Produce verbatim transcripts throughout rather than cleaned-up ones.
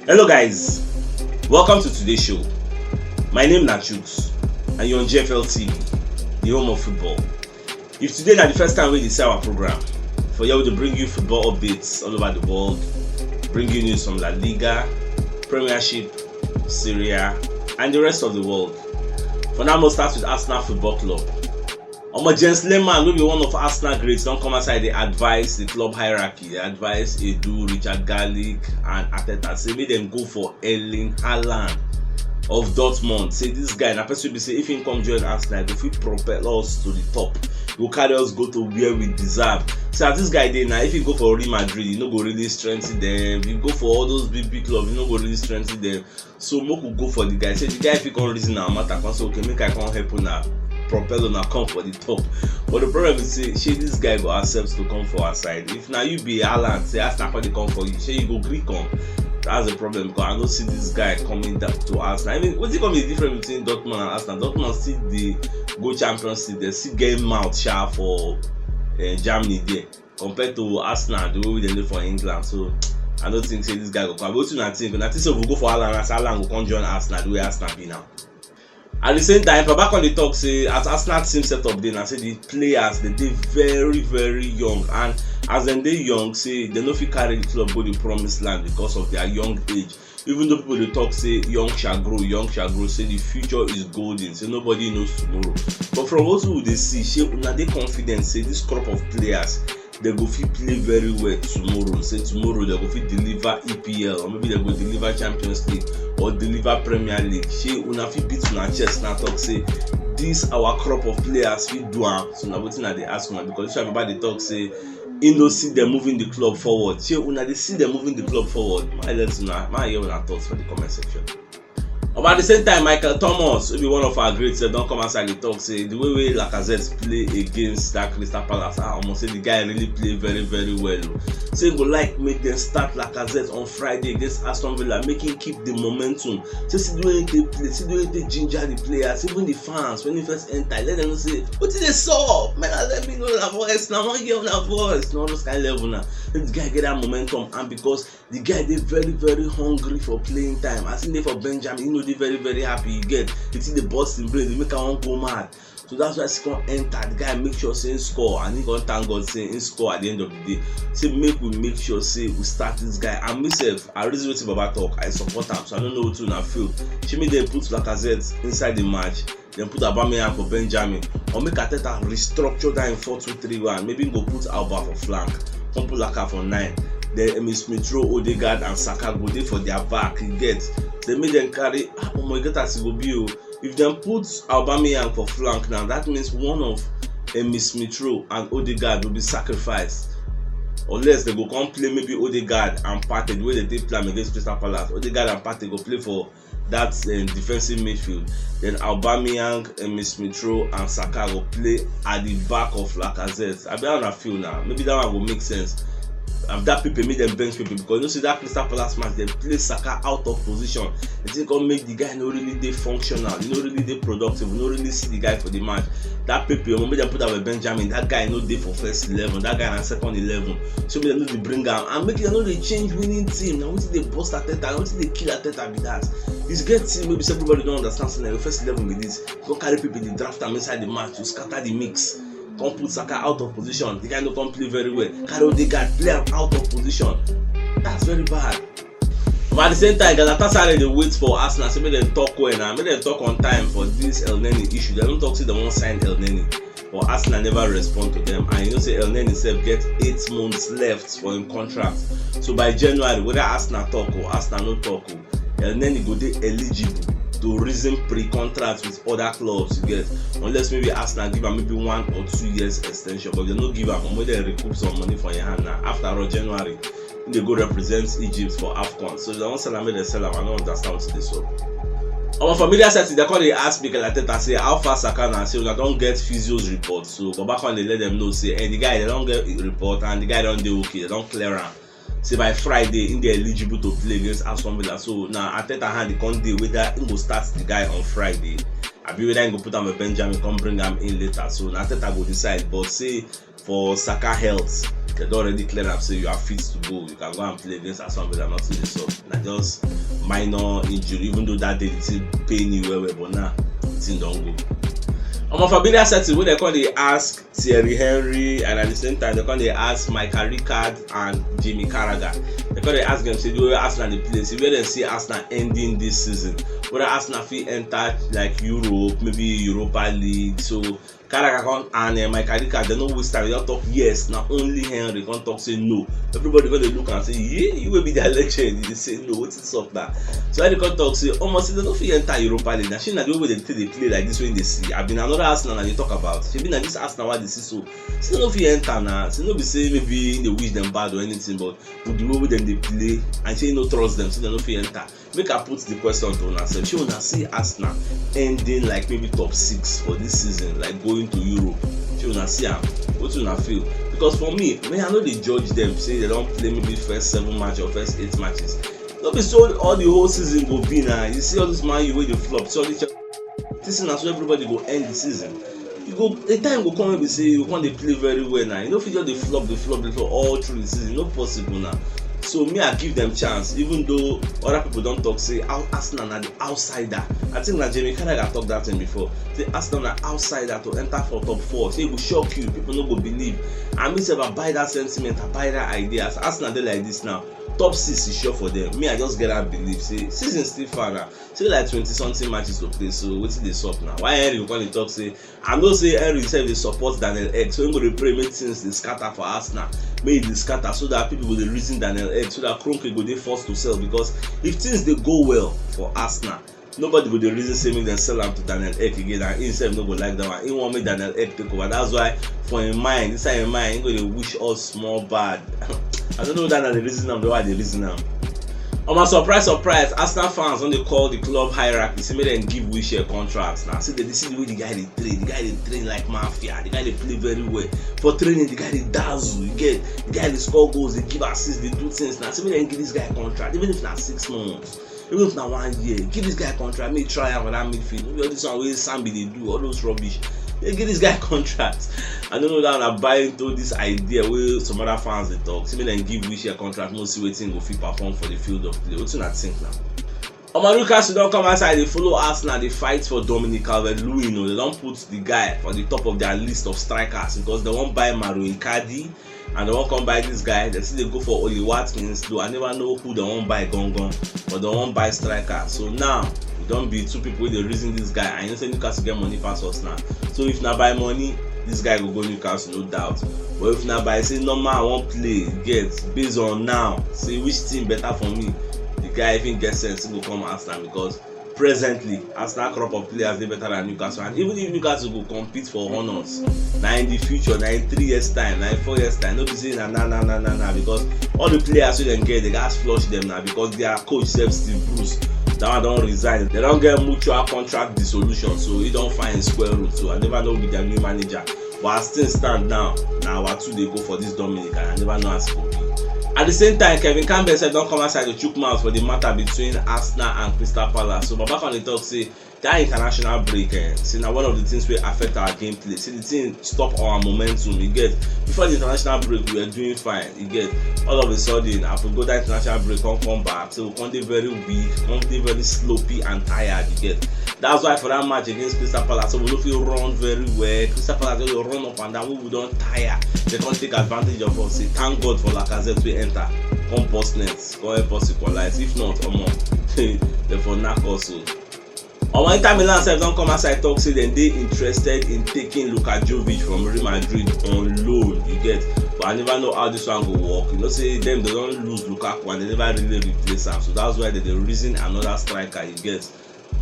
Hello guys, welcome to today's show. My name na Chuks and you're on G F L T V, the home of football. If today na the first time wey you dey see our program, for here we dey bring you football updates all over the world, bring you news from La Liga, Premiership, Serie A, and the rest of the world. For now, we'll start with Arsenal Football Club. Omo, Jens Lehmann, wey be one of Arsenal greats, don come outside dey advise the club hierarchy, dey advise Edu, Richard Garlick, and Arteta say make dem go for Erling Haaland of Dortmund. Say this guy na person wey be say if he come join Arsenal, e go fit propel us to the top. E go carry us go to where we deserve. So as this guy dey now, if he go for Real Madrid, e no go really strengthen them. If he go for all those big big clubs, e no go really strengthen them. So make we go for the guy. Say the guy fit come reason our matter, come say, "Okay, make I come help una propel una come for the top." But the problem is say, shey this guy go accept to come for our side? If na you be Haaland, say Arsenal come dey come for you, shey you go gree come? That's the problem, because I no see this guy coming down to Arsenal. I mean, wetin come be the difference between Dortmund and Arsenal? Dortmund still dey go Champions League, they still get mouth sha for uh, Germany there, compared to Arsenal, the way we dey live for England. So I don't think say this guy go come. But wetin una think? Una think say we go for Haaland, as Haaland go come join Arsenal the way Arsenal be now? At the same time, Papa come dey talk say as Arsenal team setup dey, na say the players dey dey very very young, and as dem dey young, say dem no fit carry the club go the promised land because of their young age. Even though people dey talk say young shall grow, young shall grow, say the future is golden, say nobody knows tomorrow. But from wetin we dey see, shey una dey confident say this crop of players, dem go fit play very well tomorrow? Say tomorrow dem go fit deliver E P L, or maybe dem go deliver Champions League or deliver Premier League. Shey una fit beat una chest now talk say this our crop of players fit do am? So na wetin I dey ask una, because this one, Baba dey talk say he no see them moving the club forward. Shey una dey see them moving the club forward? Make I let una, make I hear una thoughts for the comment section. But at the same time, Michael Thomas, wey be one of our greats, eh, don come outside dey talk say the way wey Lacazette play against that Crystal Palace, ah, omo, say the guy really play very very well o. Say he go like make dem start Lacazette on Friday against Aston Villa, make him keep the momentum. Say see the way he dey play, see the way he dey ginger the players, even the fans, when he first enter, let them know say, "Wetin dey sup? Make una let me know una voice, na I wan hear una voice." Na all those kind level na. Make the guy get that momentum, and because the guy dey very very hungry for playing time. As he dey for Benjamin, he no dey very very happy. You get, the thing dey burst him brain, dey make am wan go mad. So that's why he come enter. The guy make sure say he score, and he come thank God say he score at the end of the day. Say make we make sure say we start this guy. And me sef, I reason wetin Baba talk, I support am. So I don't know wetin una feel. Shey make dem put Lacazette inside the match, then put Aubameyang for Benjamin, or make Arteta restructure that in four two three one. Maybe he go put Auba for flank, come put Laka for nine. Then Emil Smith Rowe, Odegaard, and Saka go dey for their back. You get? Then make dem carry, ah, omo, e get as e go be o. If dem put Aubameyang for flank now, that means one of Emil Smith Rowe and Odegaard will be sacrificed. Unless dem go come play maybe Odegaard and Partey, the way dem take play am against Crystal Palace. Odegaard and Partey go play for that uh, defensive midfield. Then Aubameyang, Emil Smith Rowe, and Saka go play at the back of Lacazette. I be how una feel now. Maybe that one go make sense. After Pepe, make dem bench Pepe, because you know say that Crystal Palace match, dem play Saka out of position. The thing come make the guy no really dey functional, he no really dey productive, we no really see the guy for the match. That Pepe, omo, make dem put am with Benjamin. That guy no dey for first eleven. That guy na second eleven. So make dem no dey bring am, and make dem no dey change winning team. Na wetin dey burst Arteta, na wetin dey kill Arteta be that. This get team wey be say everybody don understand say na your first eleven be this. You come carry people dey draft am inside the match to scatter the mix. Come put Saka out of position. The guy no come play very well. Carry Odegaard, play am out of position. That's very bad. But at the same time, Galatasaray dey wait for Arsenal. Say make dem talk well now. Make dem talk on time for this Elneny issue. Dem don talk say dem wan sign Elneny, but Arsenal never respond to them. And you know say Elneny sef get eight months left for him contract. So by January, whether Arsenal talk or Arsenal no talk o, Elneny go dey eligible to reason pre-contract with other clubs, you get, unless maybe Arsenal give am maybe one or two years extension. But if dem no give am, make dem recoup some money for him hand now. After all, January, he dey go represent Egypt for AFCON. So if dem wan sell am, make dem sell am. I no understand wetin dey sup. Omo, for media setting, dem come dey ask Mikel Arteta say how far Saka na. Say una don get physio's report. So Baba come dey let dem know say, eh, the guy, dem don get report and the guy don dey okay, dem don clear am. Say by Friday, he dey eligible to play against Aston Villa. So na Arteta hand e come dey whether he go start the guy on Friday, abi whether he go put am with Benjamin, come bring am in later. So na Arteta go decide. But say for Saka health, They don already clear am say you are fit to go. You can go and play against Aston Villa, nothing dey sup. Na just minor injury, even though that day the thing pain you well well, but now the thing don go. Omo, Fabinho setting wey dem come dey ask Thierry Henry, and at the same time dem come dey ask Michael Ricard and Jamie Carragher. Dem come dey ask dem say the way Arsenal dey play, say where dem see Arsenal ending this season, whether Arsenal fit enter like Europe, maybe Europa League. So Carragher come and uh, Michael Ricard, dem no waste time. Dem just talk yes, na only Henry come talk say no. Everybody come dey look and say, yeah, you wey be their legend, you dey say no, wetin sup na? So Henry come talk say, omo, say dem no fit enter Europa League. Na shey na the way wey dem take dey play like this wey dey see. I been another Arsenal na dey talk about. Shebi na this Arsenal wey dey see so. Say dem no fit enter na. Say no be say maybe dey wish dem bad or anything, but with the way wey dem dey play, and say no trust dem, say dem no fit enter. Make I put the question to una sef. Shey una see Arsenal ending like maybe top six for this season, like going to Europe? Shey una see am? Wetin una feel? Because for me, me I no dey judge them say they don play maybe first seven match or first eight matches. No be so all the whole season go be na. You see all this Man U wey dey flop, see all this Chelsea, this na so everybody go end the season. You go, a time go come wey be say you come dey play very well na. You no fit just dey flop, dey flop, dey flop all through the season. No possible na. So me, I give them chance, even though other people don talk say Arsenal na the outsider. I think na Jamie Carragher talk that thing before. Say Arsenal na outsider to enter for top four. Say e go shock you, people no go believe. And me sef, I buy that sentiment, I buy that idea. As Arsenal dey like this now, top six is sure for them. Me, I just get that belief say season still far na. Still like twenty something matches to play, so wetin dey sup now? Why Henry go come dey talk say, I know say Henry sef dey support Daniel Ek, so him go dey pray make things dey scatter for Arsenal, make e dey scatter, so that people go dey reason Daniel Ek, so that Kroenke go dey forced to sell, because if things dey go well for Arsenal, nobody go dey reason say make dem sell am to Daniel Ek again, and him sef no go like that one. He wan make Daniel Ek take over. That's why for him mind, inside him mind, he go dey wish us small bad. I don't know whether na the reason am, the way I dey reason am. Omo, surprise, surprise, Arsenal fans don dey call the club hierarchy say make dem give Wilshere contract na. See the, see the way the guy dey train, the guy dey train like mafia, the guy dey play very well. For training, the guy dey dazzle, you get, the guy dey score goals, dey give assists, dey do things na. Say make dem give this guy contract, even if na six months, even if na one year, give this guy contract, make e try am for that midfield. No be all this one wey Sambi dey do, all those rubbish. They give this guy contract. I don't know that I buy into this idea wey some other fans dey talk. Say make dem give Wilshere contract, make we see wetin go fit perform for the field of play. Wetin una think now? Omo, Newcastle don come outside, dey follow Arsenal, dey fight for Dominic Calvert-Lewin. They don put the guy for the top of their list of strikers because they wan buy Mario Icardi and they wan come buy this guy. They still dey go for Ollie Watkins, though I never know who they wan buy gangan, but they wan buy striker. So now, we don be two people wey dey reason this guy. I know say Newcastle get money pass us now. So if na by money, this guy go go Newcastle, no doubt. But if na by say normal I wan play, get, based on now, say which team better for me, the guy even get sense, he go come Arsenal, because presently Arsenal crop of players dey better than Newcastle, and even if Newcastle go compete for honours, na in the future, na in three years time, na in four years time, no be say na na na na na na, because all the players wey dem get, they gats flush them na, because their coach sef, Steve Bruce, that one don resign. They don get mutual contract dissolution, so he don find square root. So I never know with their new manager. But as things stand now, na our two dey go for this Dominic, and I never know as e go be. At the same time, Kevin Campbell sef don come outside to chook mouth for the matter between Arsenal and Crystal Palace. So Baba come dey talk say that international break, eh, say na one of the things wey affect our gameplay. Say the thing stop our momentum. You get, before the international break, we were doing fine. You get, all of a sudden, after go that international break, come come back, so we come dey very weak, come dey very sloppy and tired. You get, that's why for that match against Crystal Palace, so we no fit run very well. Crystal Palace just dey run up and down. We, we don tire. They come take advantage of us. Say thank God for Lacazette wey enter, come burst net, come help us equalize. If not, omo, they for knack us o. Omo, Inter Milan sef don come outside talk say dem dey interested in taking Luka Jovic from Real Madrid on loan, you get. But I never know how this one go work. You know say dem, they don lose Lukaku and they never really replace am. So that's why they dey reason another striker, you get.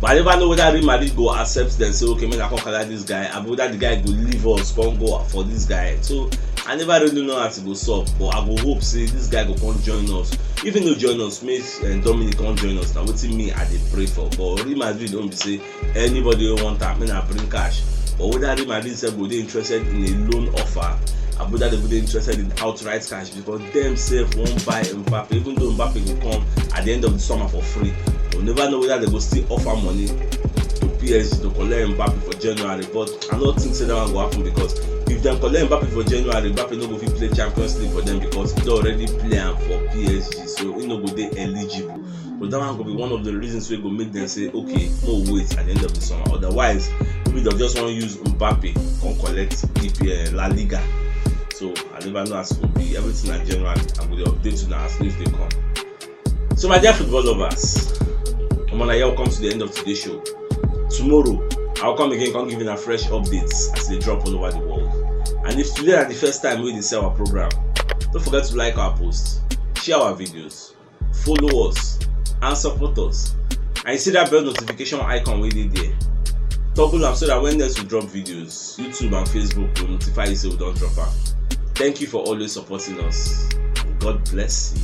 But I never know whether Real Madrid go accept them, say, okay, make I come carry this guy, abi whether the guy go leave us, come go for this guy. So I never really know how it go sup, but I go hope say this guy go come join us. If he no join us, make, eh, Dominic come join us. Na wetin me I dey pray for. But Real Madrid don be say anybody wey want am, make na bring cash. But whether Real Madrid sef go dey interested in a loan offer, abi whether they go dey interested in outright cash, because dem sef wan buy Mbappe, even though Mbappe go come at the end of the summer for free. We never know whether they go still offer money to P S G to collect Mbappe for January, but I no think say that one go happen, because if dem collect Mbappe for January, Mbappe no go fit play Champions League for dem because he don already play am for P S G, so he no go dey eligible. But that one go be one of the reasons wey go make dem say, okay, no wait at the end of the summer. Otherwise, maybe dem just wan use Mbappe come collect E P L, La Liga. So I never know as e go be. Everything na January. I go dey update una as news dey come. So my dear football lovers, omo, na here we come to the end of today's show. Tomorrow, I'll come again, come give you a fresh updates as they drop all over the world. And if today na the first time wey you dey see our program, don't forget to like our posts, share our videos, follow us, and support us. And you see that bell notification icon wey dey there, toggle am so that when next we drop videos, YouTube and Facebook will notify you say we don drop am. Thank you for always supporting us. God bless you.